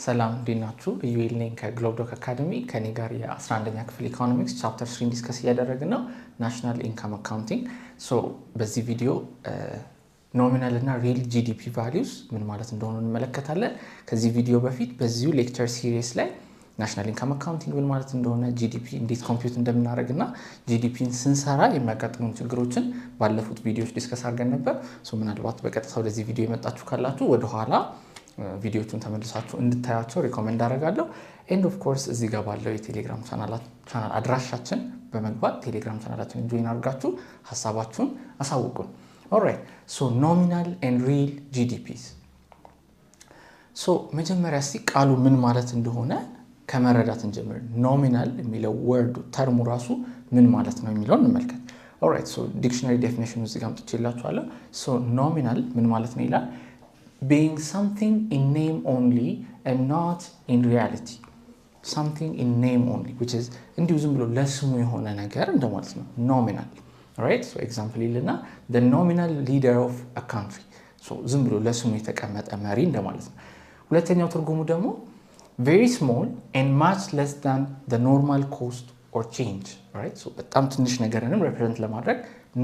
ሰላም፣ እንዴት ናችሁ? ኢዩኤል ነኝ ከግሎብ ዶክ አካደሚ። ከኔ ጋር የ11ኛ ክፍል economics chapter 3 discuss እያደረግን ነው፣ national income accounting። So በዚህ ቪዲዮ nominal እና real GDP values ምን ማለት እንደሆኑ እንመለከታለን። ከዚህ ቪዲዮ በፊት በዚሁ lecture series ላይ national income accounting ምን ማለት እንደሆነ፣ GDP እንዴት compute እንደምናደርግ እና GDP ን ስንሰራ የሚያጋጥሙን ችግሮችን ባለፉት ቪዲዮዎች discuss አድርገን ነበር። So ምናልባት በቀጥታ ወደዚህ ቪዲዮ የመጣችሁ ካላችሁ ወደኋላ ቪዲዮቹን ተመልሳችሁ እንድታያቸው recommend አደርጋለሁ። And of course እዚህ ጋር ባለው የቴሌግራም ቻናል አድራሻችን በመግባት ቴሌግራም ቻናላችንን join አድርጋችሁ ሀሳባችሁን አሳውቁን። Alright, so nominal and real GDPs። So መጀመሪያ እስቲ ቃሉ ምን ማለት እንደሆነ ከመረዳት እንጀምር። Nominal የሚለው word ኡ term ኡ ራሱ ምን ማለት ነው የሚለውን እንመልከት። Alright, so dictionary definition ኡ እዚህ ጋር አምጥቼላችኋለሁ። So nominal ምን ማለት ነው ይላል? Being something in name only and not in reality። Something in name only, which is እንዲሁ ዝም ብሎ ለስሙ የሆነ ነገር እንደማለት ነው nominal። Right, so example ይልና the nominal leader of a country፣ so ዝም ብሎ ለስሙ የተቀመጠ መሪ እንደማለት ነው። ሁለተኛው ትርጉሙ ደግሞ very small and much less than the normal cost or change, right? So በጣም ትንሽ ነገርንም represent ለማድረግ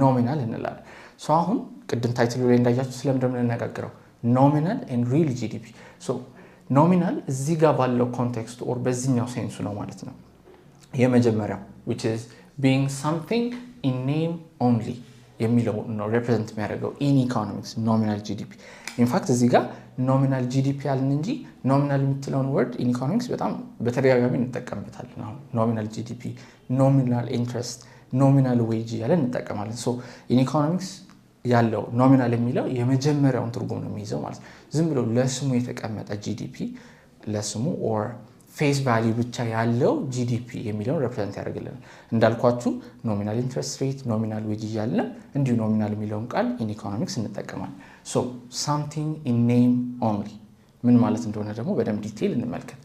nominal እንላለን። So አሁን ቅድም title ኡ ላይ እንዳያችሁ ስለምንድን ነው የምንነጋገረው? Nominal and real GDP። So nominal እዚህ ጋር ባለው context or በዚህኛው sense ኡ ነው ማለት ነው። የመጀመሪያው which is being something in name only የሚለው ነው represent የሚያደርገው in economics nominal GDP። In fact እዚህ ጋር nominal GDP አልን እንጂ nominal የምትለውን word in economics በጣም በተደጋጋሚ እንጠቀምበታለን። አሁን nominal GDP፣ nominal interest፣ nominal wage እያለን እንጠቀማለን። So in economics ያለው nominal የሚለው የመጀመሪያውን ትርጉም ነው የሚይዘው ማለት ነው። ዝም ብሎ ለስሙ የተቀመጠ GDP፣ ለስሙ or face value ብቻ ያለው GDP የሚለውን represent ያደርግልናል። እንዳልኳችሁ nominal interest rate፣ nominal wage እያለን እንዲሁ nominal የሚለውን ቃል in economics እንጠቀማለን። So something in name only ምን ማለት እንደሆነ ደግሞ በደንብ detail እንመልከት።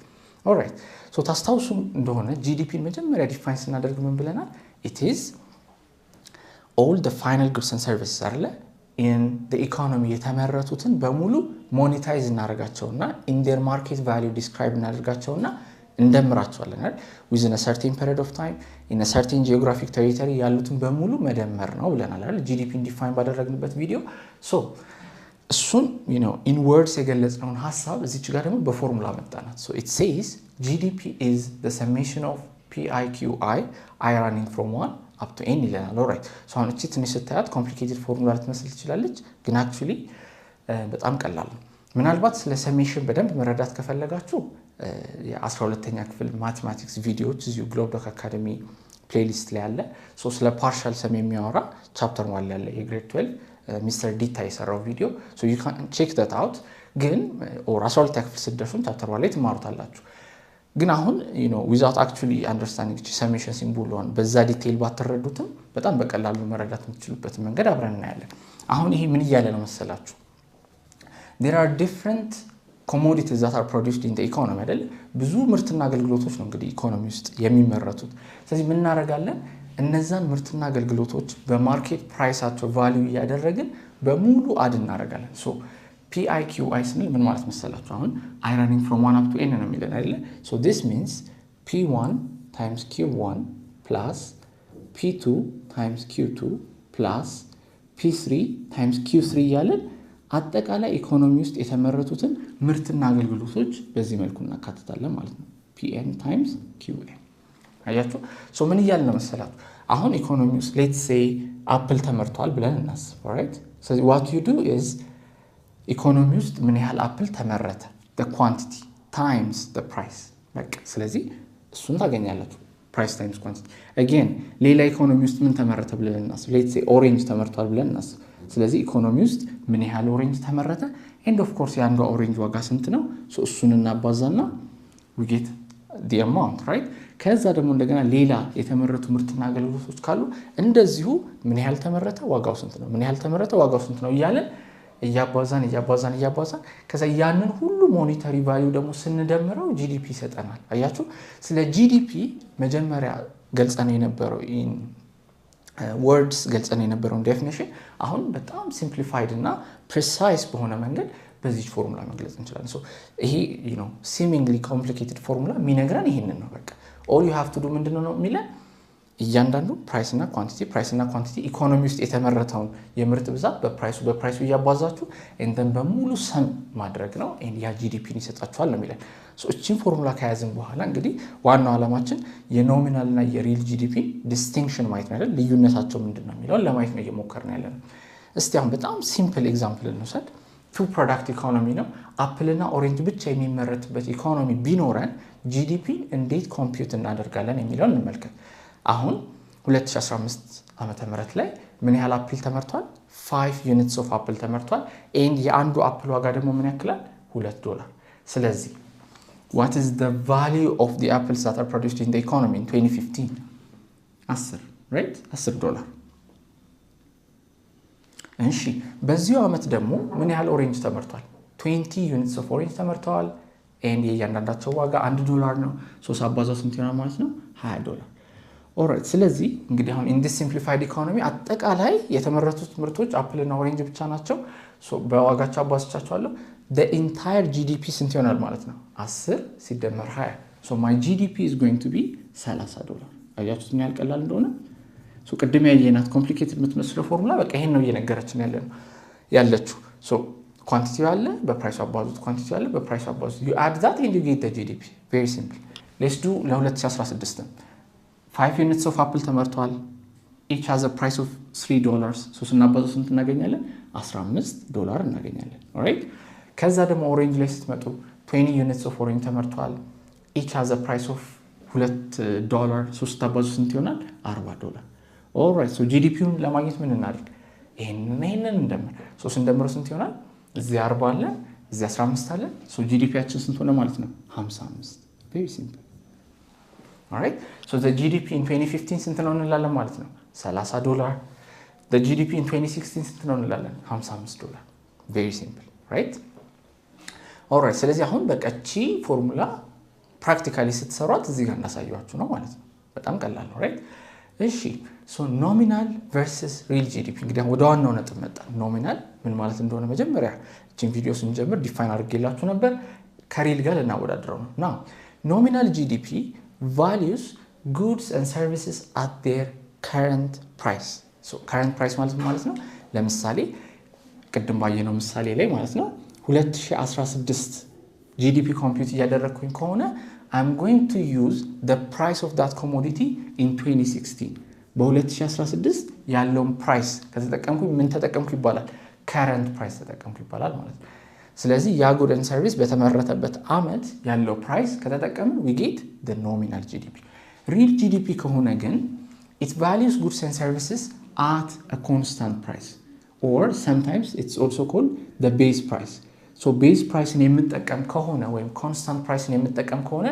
Alright, so ታስታውሱ እንደሆነ GDP ን መጀመሪያ define ስናደርግ ምን ብለናል? It is all the final goods and services አለ in economy የተመረቱትን በሙሉ monetize እናደርጋቸውና in their market value describe እናደርጋቸውና እንደምራቸዋለን አይደል? Within certain period of time, in certain geographic territory ያሉትን በሙሉ መደመር ነው ብለናል አይደል? GDP ን define ባደረግንበት ቪዲዮ። So እሱን in words የገለጽነውን ሀሳብ እዚች ጋር ደግሞ በፎርሙላ መጣናት። So it says GDP is the summation of PIQI, i running from one up to n ይለናል። Alright, so አሁን እቺ ትንሽ ስታያት complicated formula ልትመስል ትችላለች፣ ግን actually በጣም ቀላል ነው። ምናልባት ስለ summation በደንብ መረዳት ከፈለጋችሁ የ12ተኛ ክፍል mathematics ቪዲዮዎች እዚሁ ግሎብ ዶክ አካደሚ playlist ላይ አለ። ስለ partial sum የሚያወራ chapter 1 ያለ የ grade 12 ሚስተር ዲታ የሰራው ቪዲዮ check that out። ግን or 12ኛ ክፍል ስትደርሱም chapter 1 ላይ ትማሩታላችሁ። ግን አሁን without actually understanding summation symbol ኧን በዛ detail ባትረዱትም በጣም በቀላሉ መረዳት የምትችሉበትን መንገድ አብረን እናያለን። አሁን ይሄ ምን እያለ ነው መሰላችሁ? There are different commodities that are produced in economy አይደል? ብዙ ምርትና አገልግሎቶች ነው እንግዲህ ኢኮኖሚ ውስጥ የሚመረቱት። ስለዚህ ምን እናደርጋለን? እነዛን ምርትና አገልግሎቶች በ market price ኣቸው value እያደረግን በሙሉ add እናደርጋለን። So PIQI ስንል ምን ማለት መሰላችሁ? አሁን i running from one up to n ነው የሚለን አይደለ? So this means P1 times Q1 plus P2 times Q2 plus P3 times Q3 እያለን አጠቃላይ ኢኮኖሚ ውስጥ የተመረቱትን ምርትና አገልግሎቶች በዚህ መልኩ እናካትታለን ማለት ነው። Pn times Qn አያችሁ። So ምን እያልን ነው መሰላችሁ? አሁን ኢኮኖሚ ውስጥ let's say apple ተመርቷል ብለን እናስብ። Right፣ ስለዚህ what you do is ኢኮኖሚ ውስጥ ምን ያህል apple ተመረተ፣ quantity times price፣ በቃ ስለዚህ እሱን ታገኛላችሁ። Price times quantity። Again ሌላ ኢኮኖሚ ውስጥ ምን ተመረተ ብለን እናስብ። Let's say orange ተመርቷል ብለን እናስብ። ስለዚህ ኢኮኖሚ ውስጥ ምን ያህል orange ተመረተ፣ and of course የአንዷ orange ዋጋ ስንት ነው? እሱን እናባዛና we get the amount, right። ከዛ ደግሞ እንደገና ሌላ የተመረቱ ምርትና አገልግሎቶች ካሉ እንደዚሁ ምን ያህል ተመረተ፣ ዋጋው ስንት ነው፣ ምን ያህል ተመረተ፣ ዋጋው ስንት ነው እያለን እያባዛን እያባዛን እያባዛን ከዛ ያንን ሁሉ monetary value ደግሞ ስንደምረው GDP ይሰጠናል። አያችሁ፣ ስለ GDP መጀመሪያ ገልጸን የነበረው words ገልጸን የነበረውን definition አሁን በጣም simplified እና precise በሆነ መንገድ በዚች ፎርሙላ መግለጽ እንችላለን። ይሄ seemingly complicated formula የሚነግረን ይሄንን ነው። በቃ all you have to do ምንድነው ነው የሚለን እያንዳንዱ price እና quantity፣ price እና quantity፣ ኢኮኖሚ ውስጥ የተመረተውን የምርት ብዛት በ price ኡ እያባዛችሁ and then በሙሉ sum ማድረግ ነው። ያ GDP ን ይሰጣችኋል ነው የሚለን። እቺን ፎርሙላ ከያዝን በኋላ እንግዲህ ዋናው ዓላማችን የ nominal እና የ real GDP distinction ማየት ነው አይደል? ልዩነታቸው ምንድን ነው የሚለውን ለማየት ነው እየሞከርን ያለ ነው። እስቲ አሁን በጣም simple example እንውሰድ። Two product economy ነው። Apple ና orange ብቻ የሚመረትበት ኢኮኖሚ ቢኖረን GDP እንዴት compute እናደርጋለን የሚለውን እንመልከት። አሁን 2015 ዓመተ ምህረት ላይ ምን ያህል apple ተመርቷል? 5 units of apple ተመርቷል። And የአንዱ apple ዋጋ ደግሞ ምን ያክላል? 2 ዶላር። ስለዚህ what is the value of the apples that are produced in the economy in 2015? 10, right? 10 ዶላር። እሺ፣ በዚሁ ዓመት ደግሞ ምን ያህል orange ተመርቷል? 20 units of orange ተመርተዋል። And የእያንዳንዳቸው ዋጋ 1 ዶላር ነው። ሶስት አባዛው ስንት ይሆናል ማለት ነው? 20 ዶላር። Alright፣ ስለዚህ እንግዲህ አሁን in this simplified economy አጠቃላይ የተመረቱት ምርቶች apple ና orange ብቻ ናቸው። በዋጋቸው አባዝቻቸዋለሁ። Entire GDP ስንት ይሆናል ማለት ነው? 10 ሲደመር 20፣ so my GDP is going to be 30 ዶላር። አያችሁት ምን ያህል ቀላል እንደሆነ? ቅድም ያየናት complicated የምትመስለው ፎርሙላ በቃ ይሄን ነው እየነገረችን ያለ ነው ያለችው። Quantity አለ፣ በ price ኡ አባዙት። Quantity አለ፣ በ price ኡ አባዙት። You add that and you get GDP። Very simple። Let's do ለ2016። 5 units of apple ተመርተዋል። Each has price of 3 ዶላርስ። So ስናባዛው ስንት እናገኛለን? 15 ዶላር እናገኛለን። Alright፣ ከዛ ደግሞ orange ላይ ስትመጡ 20 units of orange ተመርተዋል። Each has price of 2 ዶላር። So ስታባዙ ስንት ይሆናል? 40 ዶላር። Alright፣ so GDP ውን ለማግኘት ምን እናድርግ? ይሄንን ይሄንን እንደምር። So ስንደምረው ስንት ይሆናል? እዚህ 40 አለ፣ እዚህ 15 አለ። So GDP ያችን ስንት ሆነ ማለት ነው? 55። Very simple። Alright፣ so the GDP in 2015 ስንት ነው እንላለን ማለት ነው? 30 ዶላር። The GDP in 2016 ስንት ነው እንላለን? 55 ዶላር። Very simple, right? Alright፣ ስለዚህ አሁን በቃ እቺ formula practically ስትሰሯት እዚህ ጋር እንዳሳየኋችሁ ነው ማለት ነው። በጣም ቀላል ነው፣ right? እሺ፣ so nominal versus real GDP። እንግዲህ ወደ ዋናው ነጥብ መጣ። Nominal ምን ማለት እንደሆነ መጀመሪያ እችን ቪዲዮ ስንጀምር define አድርጌላችሁ ነበር። ከ real ጋር ልናወዳድረው ነው። Now, nominal GDP values goods and services at their current price። Current price ማለት ምን ማለት ነው? ለምሳሌ ቅድም ባየነው ምሳሌ ላይ ማለት ነው፣ 2016 GDP compute እያደረግኩኝ ከሆነ I'm going to use the price of that commodity in 2016። በ2016 ያለውን price ከተጠቀምኩኝ ምን ተጠቀምኩ ይባላል? Current price ተጠቀምኩ ይባላል ማለት ነው። ስለዚህ ያ good and service በተመረተበት ዓመት ያለው price ከተጠቀምን we get nominal GDP። Real GDP ከሆነ ግን it values goods and services at a constant price, or sometimes it's also called base price። So base price ን የምጠቀም ከሆነ ወይም constant price ን የምጠቀም ከሆነ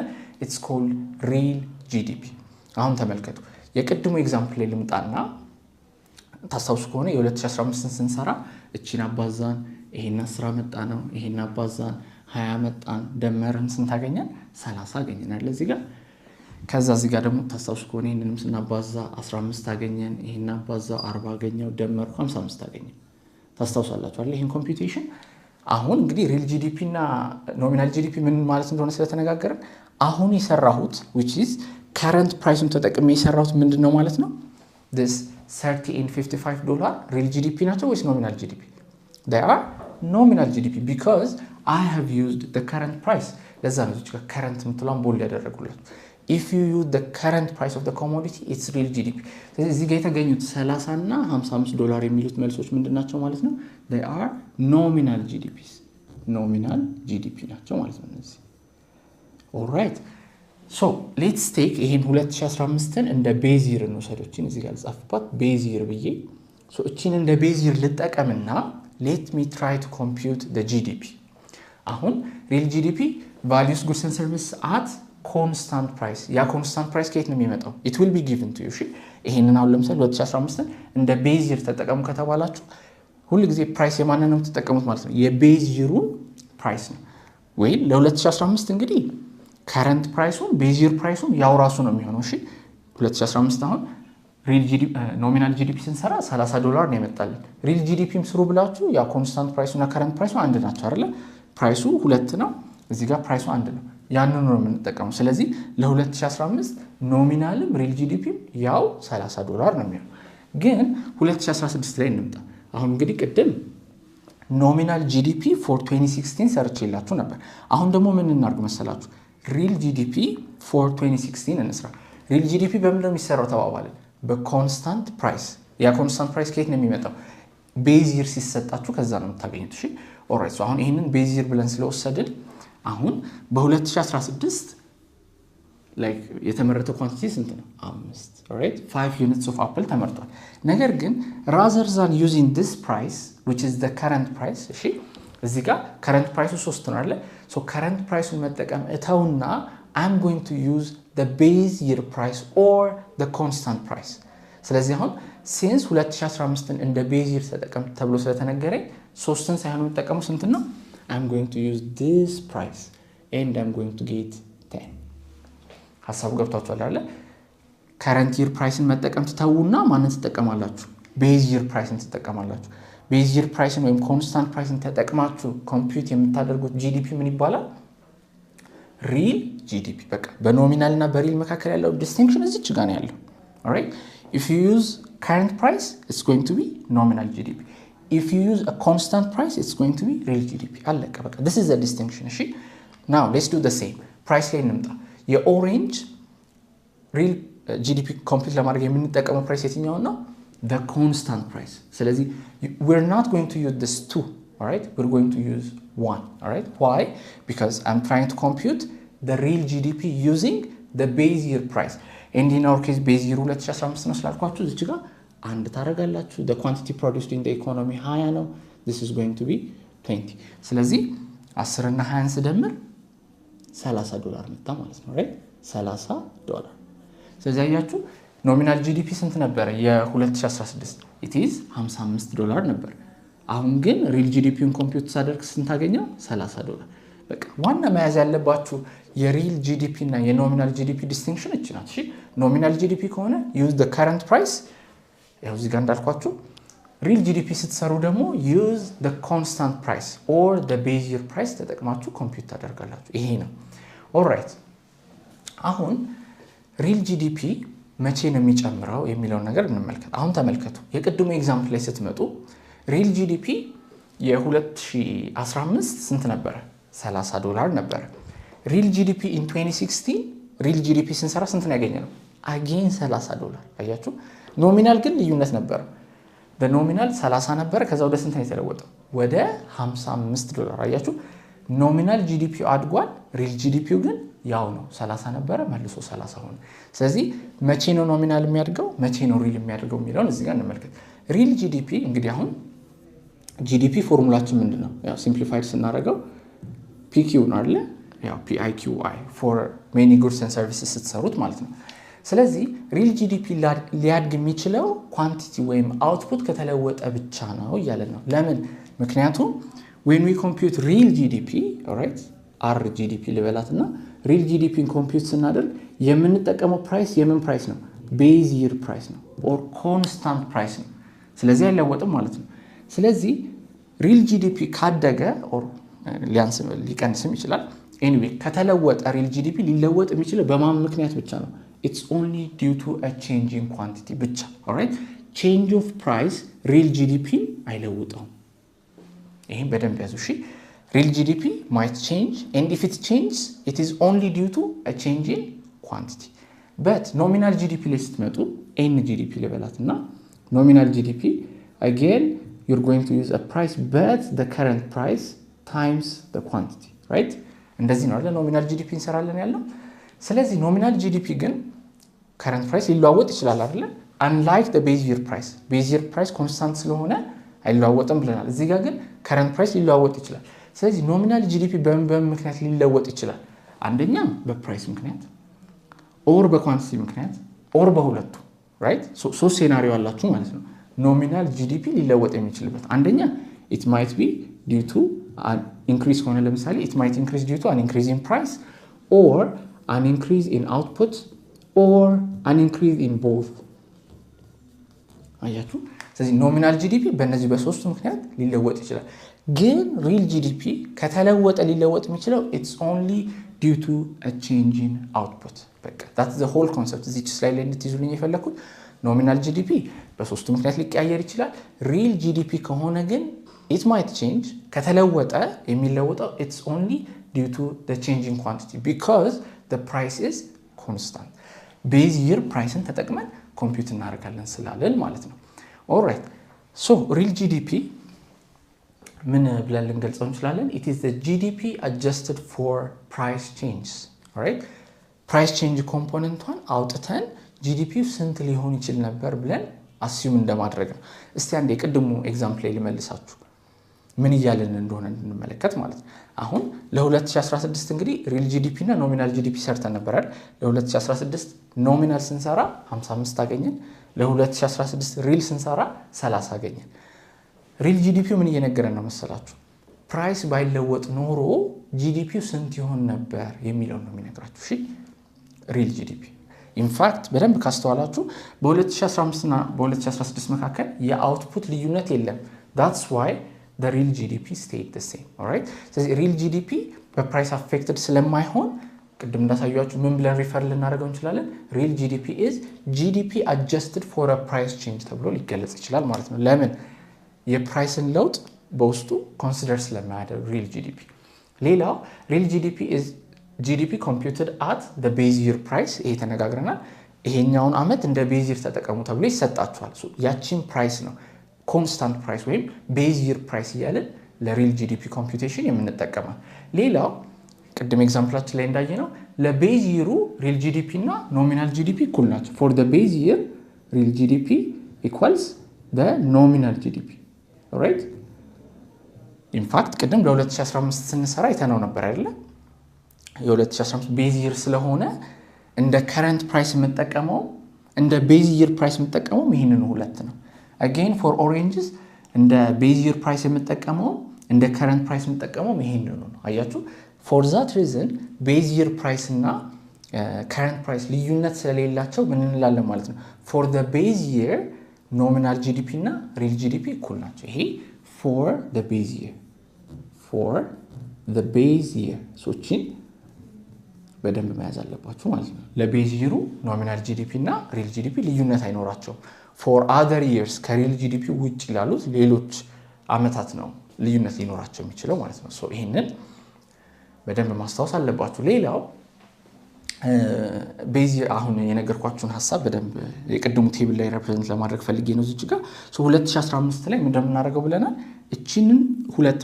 it's called real GDP። አሁን ተመልከቱ፣ የቅድሙ example ላይ ልምጣና ታስታውሱ ከሆነ የ2015ን ስንሰራ እቺን አባዛን፣ ይሄን 10 መጣ ነው፣ ይሄን አባዛን፣ 20 መጣን፣ ደመርን፣ ስንት አገኘን? 30 አገኘን እዚህ ጋር። ከዛ እዚህ ጋር ደግሞ ታስታውሱ ከሆነ ይህንንም ስናባዛ 15 አገኘን፣ ይሄን አባዛ 40 አገኘው፣ ደመርኩ፣ 55 አገኘን። ታስታውሳላችሁ አይደል? ይህን computation። አሁን እንግዲህ real GDP እና nominal GDP ምን ማለት እንደሆነ ስለተነጋገርን አሁን የሰራሁት which is current price ኡን ተጠቅሜ የሰራሁት ምንድን ነው ማለት ነው? This 30 and 55 ዶላር real GDP ናቸው ወይስ nominal GDP? They are nominal GDP because I have used the current price። ለዛ ነው እዚች ጋር current የምትለዋን bold ያደረጉላችሁ። If you use the current price of the commodity, it's real GDP። ስለዚህ እዚህ ጋር የተገኙት 30 እና 55 ዶላር የሚሉት መልሶች ምንድን ናቸው ማለት ነው? They are nominal GDPs፣ nominal GDP ናቸው ማለት ነው እነዚህ። Alright, so let's take ይሄን 2015ን እንደ base year እንውሰድ። እቺን እዚህ ጋር ልጻፍባት base year ብዬ። እቺን እንደ base year ልጠቀምና let me try to compute GDP። አሁን real GDP values goods and service at constant price። ያ constant price ከየት ነው የሚመጣው? It will be given to you። እሺ፣ ይሄንን አሁን ለምሳሌ 2015ን እንደ base year ተጠቀሙ ከተባላችሁ ሁል ጊዜ price የማንን ነው የምትጠቀሙት ማለት ነው? የ base year ኡን price ነው። ወይም ለ2015 እንግዲህ current price ኡም base year price ኡም ያው ራሱ ነው የሚሆነው። እሺ፣ 2015 አሁን Nominal GDP ስንሰራ 30 ዶላር ነው የመጣልን። Real GDP ም ስሩ ብላችሁ ያ constant price ኡ እና current price ኡ አንድ ናቸው አይደለ? Price ኡ ሁለት ነው፣ እዚህ ጋር price ኡ አንድ ነው። ያንኑ ነው የምንጠቀመው። ስለዚህ ለ2015 nominal ም real GDP ም ያው 30 ዶላር ነው የሚሆነው። ግን 2016 ላይ እንምጣ። አሁን እንግዲህ ቅድም nominal GDP for 2016 ሰርቼላችሁ ነበር። አሁን ደግሞ ምን እናድርግ መሰላችሁ? Real GDP for 2016 እንስራ። Real GDP በምን ነው የሚሰራው ተባባልን? በ constant price። ያ constant price ከየት ነው የሚመጣው? Base year ሲሰጣችሁ ከዛ ነው የምታገኙት። እሺ alright። አሁን ይህንን base year ብለን ስለወሰድን አሁን በ2016 የተመረተው quantity ስንት ነው? አምስት። Alright, 5 units of apple ተመርቷል። ነገር ግን rather than using this price, which is the current price፣ እሺ እዚህ ጋር current price ኡ ሶስት ነው አለ። So current price ኡን መጠቀም እተውና I'm going to use the base year price or the constant price። ስለዚህ አሁን since 2015ን እንደ base year ተጠቀም ተብሎ ስለተነገረኝ ሶስትን ሳይሆን የምጠቀመው ስንት ነው? I'm going to use this price and I'm going to get 10። ሀሳቡ ገብቷችኋል አይደለ? Current year price ን መጠቀም ትተዉና ማንን ትጠቀማላችሁ? Base year price ን ትጠቀማላችሁ። Base year price ን ወይም constant price ን ተጠቅማችሁ compute የምታደርጉት GDP ምን ይባላል? Real GDP። በቃ በ nominal እና በ real መካከል ያለው distinction እዚች ጋ ነው ያለው። Alright, if you use current price, it's going to be nominal GDP. If you use a constant price, it's going to be real GDP። አለቀ በቃ፣ this is the distinction። እሺ now let's do the same፣ price ላይ እንምጣ። የ orange real GDP compute ለማድረግ የምንጠቀመው price የትኛውን ነው? The constant price። ስለዚህ we're not going to use this two, alright? We're going to use one, alright? Why? Because I'm trying to compute the real GDP using the base year price, and in our case base year 2015 ነው ስላልኳችሁ እዚች ጋር አንድ ታደርጋላችሁ። The quantity produced in the economy 20 ነው። This is going to be 20። ስለዚህ 10 እና 20 ስደምር 30 ዶላር መጣ ማለት ነው፣ right? 30 ዶላር። ስለዚህ አያችሁ nominal GDP ስንት ነበረ? የ2016 it is 55 ዶላር ነበር። አሁን ግን real GDP ውን compute ሳደርግ ስንት አገኘው? 30 ዶላር። በቃ ዋና መያዝ ያለባችሁ የ real GDP እና የ nominal GDP distinction እች ናት። እሺ nominal GDP ከሆነ use the current price፣ ያው እዚህ ጋር እንዳልኳችሁ። Real GDP ስትሰሩ ደግሞ use the constant price or the base year price ተጠቅማችሁ compute ታደርጋላችሁ። ይሄ ነው። Alright፣ አሁን real GDP መቼ ነው የሚጨምረው የሚለውን ነገር እንመልከት። አሁን ተመልከቱ፣ የቅድሙ example ላይ ስትመጡ real GDP የ2015 ስንት ነበረ? 30 ዶላር ነበረ። Real GDP in 2016 real GDP ስንሰራ ስንት ነው ያገኘነው? Again 30 ዶላር። አያችሁ፣ nominal ግን ልዩነት ነበረ። በ nominal 30 ነበረ። ከዛ ወደ ስንት ነው የተለወጠው? ወደ 55 ዶላር። አያችሁ፣ nominal GDP ው አድጓል። Real GDP ው ግን ያው ነው፣ 30 ነበረ መልሶ 30 ሆነ። ስለዚህ መቼ ነው nominal የሚያድገው፣ መቼ ነው real የሚያድገው የሚለውን እዚህ ጋር እንመልከት። Real GDP እንግዲህ አሁን GDP formula ችን ምንድን ነው? ያው simplified ስናደርገው PQ ነው አይደለ? ያው PIQI for many goods and services ስትሰሩት ማለት ነው። ስለዚህ real GDP ሊያድግ የሚችለው quantity ወይም output ከተለወጠ ብቻ ነው እያለን ነው። ለምን? ምክንያቱም when we compute real GDP, alright, R GDP ልበላት እና real GDP ን compute ስናደርግ የምንጠቀመው price የምን price ነው? Base year price ነው or constant price ነው። ስለዚህ አይለወጥም ማለት ነው። ስለዚህ real GDP ካደገ or ሊያንስም ሊቀንስም ይችላል። Anyway ከተለወጠ real GDP ሊለወጥ የሚችለው በማን ምክንያት ብቻ ነው? It's only due to change in quantity ብቻ። Alright, change of price real GDP ን አይለውጠውም። ይህም በደንብ ያዙ እሺ። Real GDP might change, and if it changes, it is only due to change in quantity. But nominal GDP ላይ ስትመጡ N GDP ልበላት እና nominal GDP again you're going to use a price, but the current price times the quantity, right? እንደዚህ ነው አይደል nominal GDP እንሰራለን ያለው። ስለዚህ nominal GDP ግን current price ሊለዋወጥ ይችላል አይደለ? Unlike base year price፣ base year price constant ስለሆነ አይለዋወጥም ብለናል። እዚህ ጋር ግን current price ሊለዋወጥ ይችላል። ስለዚህ nominal GDP በምን በምን ምክንያት ሊለወጥ ይችላል? አንደኛ በ price ምክንያት or በ quantity ምክንያት or በሁለቱ፣ right? ሶስት scenario አላችሁ ማለት ነው። Nominal GDP ሊለወጥ የሚችልበት አንደኛ it might be due to increase ከሆነ፣ ለምሳሌ it might increase due to an increase in price or an increase in output or an increase in both. አያችሁ። ስለዚህ nominal GDP በእነዚህ በሶስቱ ምክንያት ሊለወጥ ይችላል። ግን real GDP ከተለወጠ ሊለወጥ የሚችለው it's only due to change in output። በቃ that's the whole concept። እዚች slide ላይ እንድትይዙልኝ የፈለግኩት nominal GDP በሶስቱ ምክንያት ሊቀያየር ይችላል። Real GDP ከሆነ ግን it might change። ከተለወጠ የሚለወጠው it's only due to change in quantity because price is constant። Base year price ን ተጠቅመን compute እናደርጋለን ስላለን ማለት ነው። Alright, so real GDP ምን ብለን ልንገልጸው እንችላለን? It is GDP adjusted for price change። Alright, price change component ቷን አውጥተን GDP ው ስንት ሊሆን ይችል ነበር ብለን assume እንደማድረግ ነው። እስቲ አንድ የቅድሙ example ላይ ልመልሳችሁ ምን እያለን እንደሆነ እንድንመለከት ማለት ነው። አሁን ለ2016 እንግዲህ real GDP እና nominal GDP ሰርተን ነበር አይደል? ለ2016 nominal ስንሰራ 55 አገኘን። ለ2016 real ስንሰራ 30 አገኘን። Real GDP ው ምን እየነገረን ነው መሰላችሁ? Price ባይለወጥ ኖሮ GDP ው ስንት ይሆን ነበር የሚለውን ነው የሚነግራችሁ። እሺ፣ real GDP in fact በደንብ ካስተዋላችሁ በ2015 እና በ2016 መካከል የ output ልዩነት የለም። That's why real GDP stayed the same። Alright፣ ስለዚህ real GDP በ price affected ስለማይሆን ቅድም እንዳሳያችሁ ምን ብለን refer ልናደርገው እንችላለን? Real GDP is GDP adjusted for price change ተብሎ ሊገለጽ ይችላል ማለት ነው። ለምን? የ price ን ለውጥ በውስጡ consider ስለማያደርግ real GDP። ሌላው real GDP is GDP computed at base year price። ይሄ ተነጋግረናል። ይሄኛውን ዓመት እንደ base year ተጠቀሙ ተብሎ ይሰጣችኋል። ያቺን price ነው constant price ወይም base year price እያልን ለ real GDP computation የምንጠቀመው። ሌላው ቅድም example ኣችን ላይ እንዳየነው ለ base year ኡ real GDP እና nominal GDP እኩል ናቸው። For base year, real GDP equals nominal GDP, right። In fact ቅድም ለ2015 ስንሰራ አይተነው ነበር አይደለ? የ2015 base year ስለሆነ እንደ current price የምጠቀመው እንደ base year price የምጠቀመው ይህንኑ ሁለት ነው። Again, for oranges እንደ base year price የምጠቀመው እንደ current price የምጠቀመው ይሄንኑ ነው። አያችሁ፣ for that reason base year price እና current price ልዩነት ስለሌላቸው ምን እንላለን ማለት ነው? For the base year, nominal GDP እና real GDP እኩል ናቸው። ይሄ for the base year ሶችን በደንብ መያዝ አለባችሁ ማለት ነው። ለ base year ኡ nominal GDP እና real GDP ልዩነት አይኖራቸውም። For other years ከ real GDP ውጭ ላሉት ሌሎች አመታት ነው ልዩነት ሊኖራቸው የሚችለው ማለት ነው። ይህንን በደንብ ማስታወስ አለባችሁ። ሌላው base አሁን የነገርኳችሁን ሀሳብ በደንብ የቅድሙ table ላይ represent ለማድረግ ፈልጌ ነው። እዚች ጋር 2015 ላይ ምንድን ነው የምናደርገው ብለናል። እችንን ሁለት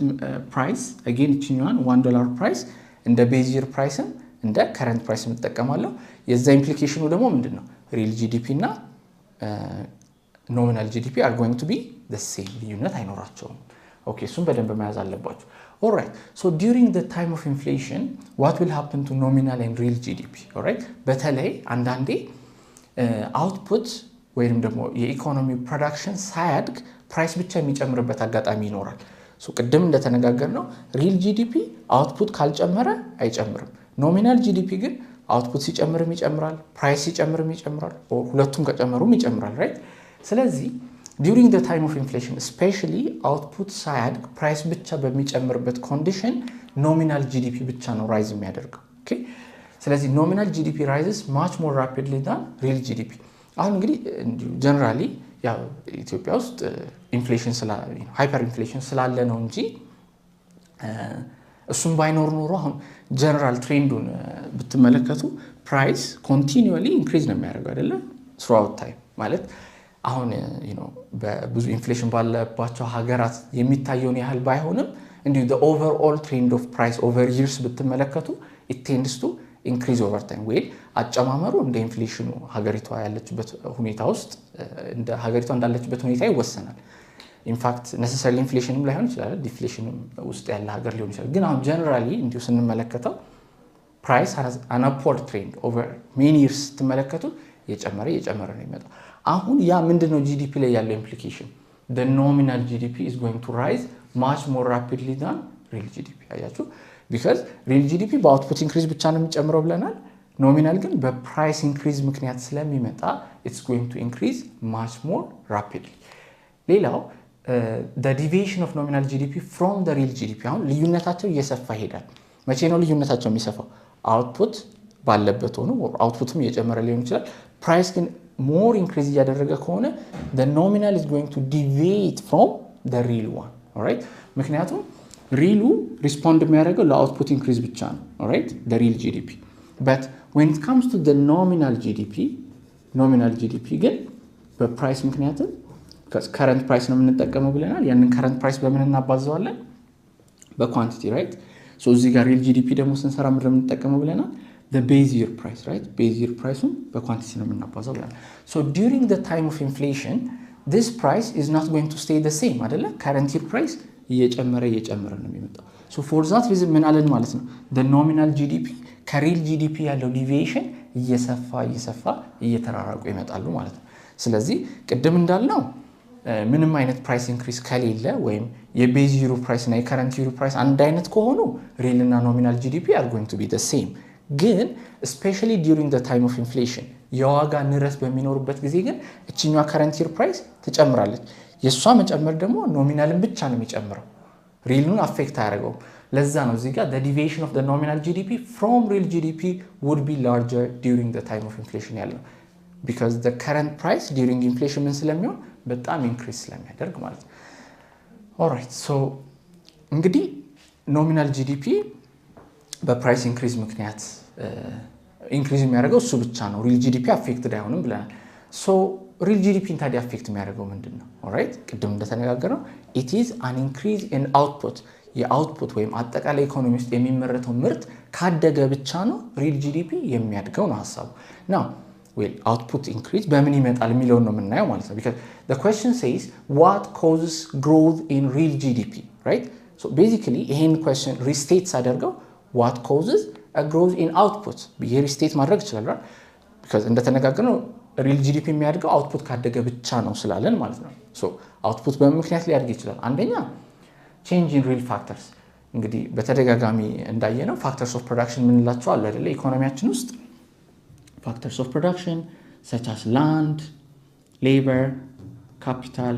price again እችኛዋን $1 price እንደ base year price ም እንደ current price የምጠቀማለሁ። የዛ implication ኑ ደግሞ ምንድን ነው? Real GDP እና nominal GDP are going to be same፣ ልዩነት አይኖራቸውም። Okay፣ እሱም በደንብ መያዝ አለባችሁ። Alright, so during the time of inflation, what will happen to nominal and real GDP? Alright፣ በተለይ አንዳንዴ output ወይም ደግሞ የኢኮኖሚ production ሳያድግ price ብቻ የሚጨምርበት አጋጣሚ ይኖራል። ቅድም እንደተነጋገርነው real GDP output ካልጨመረ አይጨምርም። Nominal GDP ግን output ሲጨምርም ይጨምራል፣ price ሲጨምርም ይጨምራል፣ ሁለቱም ከጨመሩም ይጨምራል። Right፣ ስለዚህ during the time of inflation, especially output ሳያድግ price ብቻ በሚጨምርበት condition nominal GDP ብቻ ነው rise የሚያደርገው። ስለዚህ nominal GDP rises much more rapidly than real GDP። አሁን እንግዲህ generally ያው ኢትዮጵያ ውስጥ inflation hyperinflation ስላለ ነው እንጂ እሱም ባይኖር ኖሮ አሁን general trend ኡን ብትመለከቱ price continually increase ነው የሚያደርገው አይደለ? Throughout time ማለት አሁን በብዙ inflation ባለባቸው ሀገራት የሚታየውን ያህል ባይሆንም እንዲሁ overall trend of price over years ብትመለከቱ it tends to increase over time ወይ አጨማመሩ እንደ inflation ኑ ሀገሪቷ ያለችበት ሁኔታ ውስጥ እንደ ሀገሪቷ እንዳለችበት ሁኔታ ይወሰናል። In fact, necessarily inflation ም ላይሆን ይችላል፣ deflation ም ውስጥ ያለ ሀገር ሊሆን ይችላል። ግን አሁን generally እንዲሁ ስንመለከተው price an upward trend over many years ስትመለከቱ እየጨመረ እየጨመረ ነው የሚመጣው። አሁን ያ ምንድን ነው GDP ላይ ያለው implication? Nominal GDP is going to rise much more rapidly than real GDP። አያችሁ፣ because real GDP በ output increase ብቻ ነው የሚጨምረው ብለናል። Nominal ግን በ price increase ምክንያት ስለሚመጣ it's going to increase much more rapidly። ሌላው deviation of nominal GDP from real GDP፣ አሁን ልዩነታቸው እየሰፋ ይሄዳል። መቼ ነው ልዩነታቸው የሚሰፋው? Output ባለበት ሆኖ output ም እየጨመረ ሊሆን ይችላል። Price ግን more increase እያደረገ ከሆነ nominal is going to deviate from real one, alright። ምክንያቱም real ኡ respond የሚያደርገው ለ output increase ብቻ ነው, alright, real GDP, but when it comes to nominal GDP, nominal GDP ግን በ price ምክንያትም current price ነው የምንጠቀመው ብለናል። ያንን current price በምን እናባዘዋለን? በ quantity, right? እዚህ ጋር real GDP ደግሞ ስንሰራ ምንድን ነው የምንጠቀመው ብለናል? Base year price, right? Base year price ኡን በ quantity ነው የምናባዛው ብለናል። So during time of inflation, this price is not going to stay the same አይደለ? Current year price እየጨመረ እየጨመረ ነው የሚመጣው። So for that reason ምን አለን ማለት ነው? Nominal GDP ከ real GDP ያለው deviation እየሰፋ እየሰፋ እየተራራቁ ይመጣሉ ማለት ነው። ስለዚህ ቅድም እንዳልነው ምንም አይነት price increase ከሌለ ወይም የ base year ኡ price እና የ current year ኡ price አንድ አይነት ከሆኑ real እና nominal GDP are going to be the same። ግን especially during the time of inflation፣ የዋጋ ንረት በሚኖሩበት ጊዜ ግን እችኛዋ current year price ትጨምራለች። የእሷ መጨመር ደግሞ nominal ን ብቻ ነው የሚጨምረው፣ real ኡን affect አያደርገውም። ለዛ ነው እዚህ ጋር deviation of nominal GDP from real GDP would be larger during the time of inflation ያልነው, because the current price during inflation ምን ስለሚሆን፣ በጣም increase ስለሚያደርግ ማለት ነው። Alright, so እንግዲህ nominal GDP በ price increase ምክንያት increase የሚያደርገው እሱ ብቻ ነው። Real GDP affected አይሆንም ብለናል። So real GDP ን ታዲያ affect የሚያደርገው ምንድን ነው? Alright, ቅድም እንደተነጋገርነው it is an increase in output። የ output ወይም አጠቃላይ ኢኮኖሚ ውስጥ የሚመረተው ምርት ካደገ ብቻ ነው real GDP የሚያድገው ነው ሀሳቡ። Now, well, output increase በምን ይመጣል የሚለውን ነው የምናየው ማለት ነው። Because the question says, "What causes growth in real GDP?" right? So basically ይሄን question restate ሳደርገው "What causes growth in output?" ብዬ restate ማድረግ እችላለሁ። Because እንደተነጋገርነው real GDP የሚያድገው output ካደገ ብቻ ነው ስላለን ማለት ነው። So output በምን ምክንያት ሊያድግ ይችላል? አንደኛ change in real factors። እንግዲህ በተደጋጋሚ እንዳየነው factors of production የምንላቸው አሉ አይደለ? ኢኮኖሚያችን ውስጥ factors of production such as land, labor, capital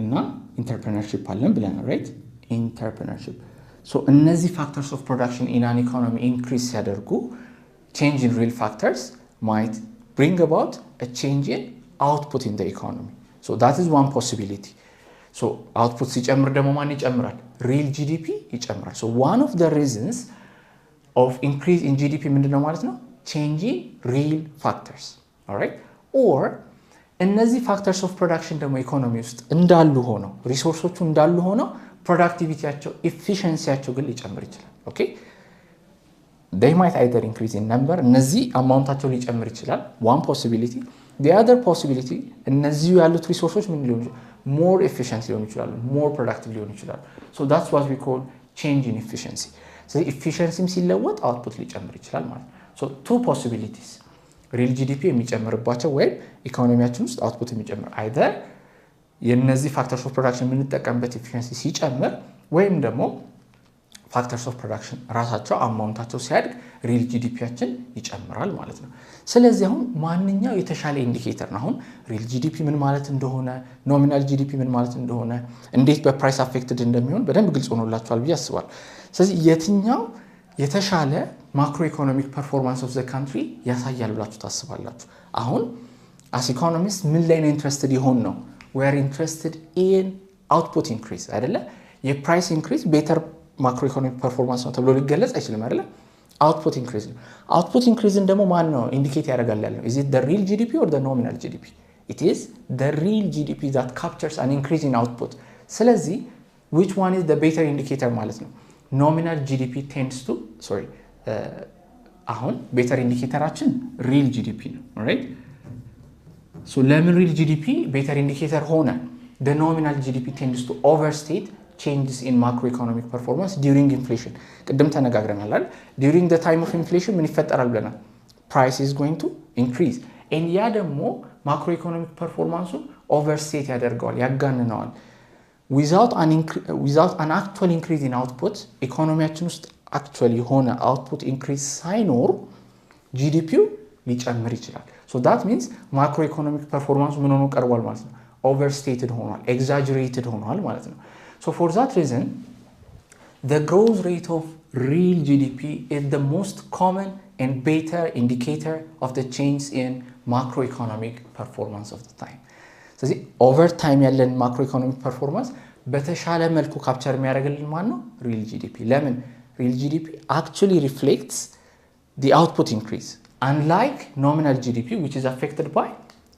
እና entrepreneurship አለን ብለናል, right? Entrepreneurship። እነዚህ factors of production in an economy increase ሲያደርጉ change in real factors might bring about change in output in economy. That is one possibility. Output ሲጨምር ደግሞ ማን ይጨምራል? Real GDP ይጨምራል። One of the reasons of increase in GDP ምንድን ነው ማለት ነው? Change in real factors, alright? Or እነዚህ factors of production ደግሞ ኢኮኖሚ ውስጥ እንዳሉ ሆነው፣ resource ኦቹ እንዳሉ ሆነው productivity ያቸው efficiency ያቸው ግን ሊጨምር ይችላል። Okay, they might either increase in number፣ እነዚህ amount ኣቸው ሊጨምር ይችላል። One possibility. The other possibility እነዚሁ ያሉት resource ኦች ምን ሊሆኑ ይችላል? More efficient ሊሆኑ ይችላሉ፣ more productive ሊሆኑ ይችላሉ። So that's what we call change in efficiency። ስለዚህ efficiency ም ሲለወጥ output ሊጨምር ይችላል ማለት ነው። So two possibilities፣ real GDP የሚጨምርባቸው ወይም ኢኮኖሚያችን ውስጥ output የሚጨምር፣ either የነዚህ factors of production የምንጠቀምበት efficiency ሲጨምር ወይም ደግሞ factors of production ራሳቸው amount ኣቸው ሲያድግ real GDP ያችን ይጨምራል ማለት ነው። ስለዚህ አሁን ማንኛው የተሻለ indicator ነው? አሁን real GDP ምን ማለት እንደሆነ፣ nominal GDP ምን ማለት እንደሆነ፣ እንዴት በ price affected እንደሚሆን በደንብ ግልጽ ሆኖላችኋል ብዬ አስባለሁ። ስለዚህ የትኛው የተሻለ macroeconomic performance of the country ያሳያል ብላችሁ ታስባላችሁ? አሁን as economist ምን ላይ ነው interested የሆንነው? We're interested in output increase አይደለ? የ price increase better macroeconomic performance ነው ተብሎ ሊገለጽ አይችልም አይደለ? Output increase ነው። Output increase ን ደግሞ ማን ነው indicate ያደርጋል ያልነው? Is it the real GDP or the nominal GDP? It is the real GDP that captures an increase in output። ስለዚህ which one is the better indicator ማለት ነው? Nominal GDP tends to, sorry, አሁን better indicator ኣችን real GDP ነው። Alright, so ለምን real GDP better indicator ሆነ? The nominal GDP tends to overstate changes in macroeconomic performance during inflation። ቅድም ተነጋግረናል አይደል? During the time of inflation ምን ይፈጠራል ብለናል? Price is going to increase and ያ ደግሞ macroeconomic performance ኡን overstate ያደርገዋል፣ ያጋንነዋል። Without an actual increase in output፣ ኢኮኖሚያችን ውስጥ Actual የሆነ output increase ሳይኖር GDP ው ሊጨምር ይችላል። So that means macroeconomic performance ኡ ምን ሆኖ ቀርቧል ማለት ነው? Overstated ሆኗል፣ exaggerated ሆኗል ማለት ነው። So for that reason, the growth rate of real GDP is the most common and better indicator of the change in macroeconomic performance of the time. ስለዚህ over time ያለን macroeconomic performance በተሻለ መልኩ capture የሚያደርግልን ማን ነው? Real GDP። ለምን? Real GDP actually reflects the output increase, unlike nominal GDP, which is affected by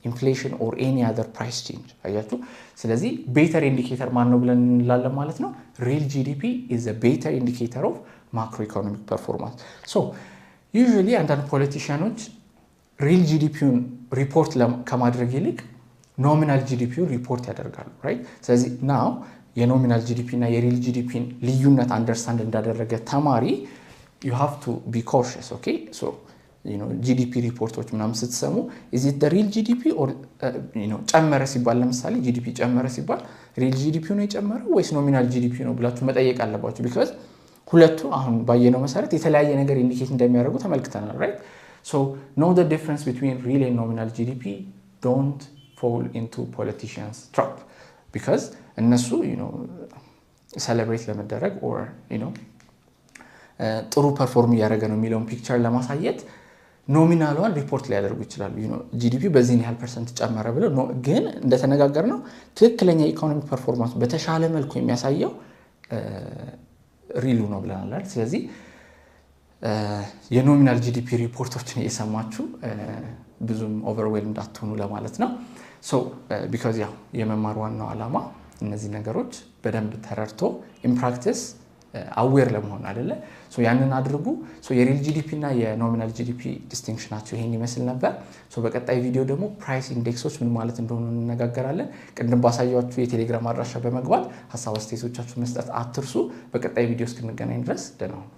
inflation or any other price change። አያችሁ። ስለዚህ better indicator ማን ነው ብለን እንላለን ማለት ነው? Real GDP is better indicator of macroeconomic performance። So usually አንዳንድ politician ኖች real GDP ውን ሪፖርት ከማድረግ ይልቅ nominal GDP ውን ሪፖርት ያደርጋሉ፣ right? ስለዚህ now የ nominal GDP እና የ real GDP ን ልዩነት understand እንዳደረገ ተማሪ you have to be cautious, okay? So GDP ሪፖርቶች ምናምን ስትሰሙ is it real GDP ጨመረ ሲባል፣ ለምሳሌ GDP ጨመረ ሲባል real GDP ነው የጨመረው ወይስ nominal GDP ነው ብላችሁ መጠየቅ አለባችሁ። Because ሁለቱ አሁን ባየነው መሰረት የተለያየ ነገር indicate እንደሚያደርጉ ተመልክተናል፣ right? So know the difference between real and nominal GDP. Don't fall into politicians' trap, because እነሱ celebrate ለመደረግ or ጥሩ perform እያደረገ ነው የሚለውን picture ለማሳየት nominal ሏን ሪፖርት ሊያደርጉ ይችላሉ። GDP በዚህን ያህል percent ጨመረ ብለው፣ ግን እንደተነጋገርነው ትክክለኛ economic performance በተሻለ መልኩ የሚያሳየው real ኡ ነው ብለናል። ስለዚህ የ nominal GDP ሪፖርቶችን እየሰማችሁ ብዙም overwhelm እንዳትሆኑ ለማለት ነው። Because ያው የመማር ዋናው ዓላማ እነዚህ ነገሮች በደንብ ተረድቶ in practice aware ለመሆን አይደለ? ያንን አድርጉ። የ real GDP እና የ nominal GDP distinction ናቸው ይሄን ይመስል ነበር። በቀጣይ ቪዲዮ ደግሞ price index ኦች ምን ማለት እንደሆኑ እንነጋገራለን። ቅድም ባሳያችሁ የቴሌግራም አድራሻ በመግባት ሀሳብ አስተያየቶቻችሁ መስጠት አትርሱ። በቀጣይ ቪዲዮ እስክንገናኝ ድረስ ደህና ሁኑ።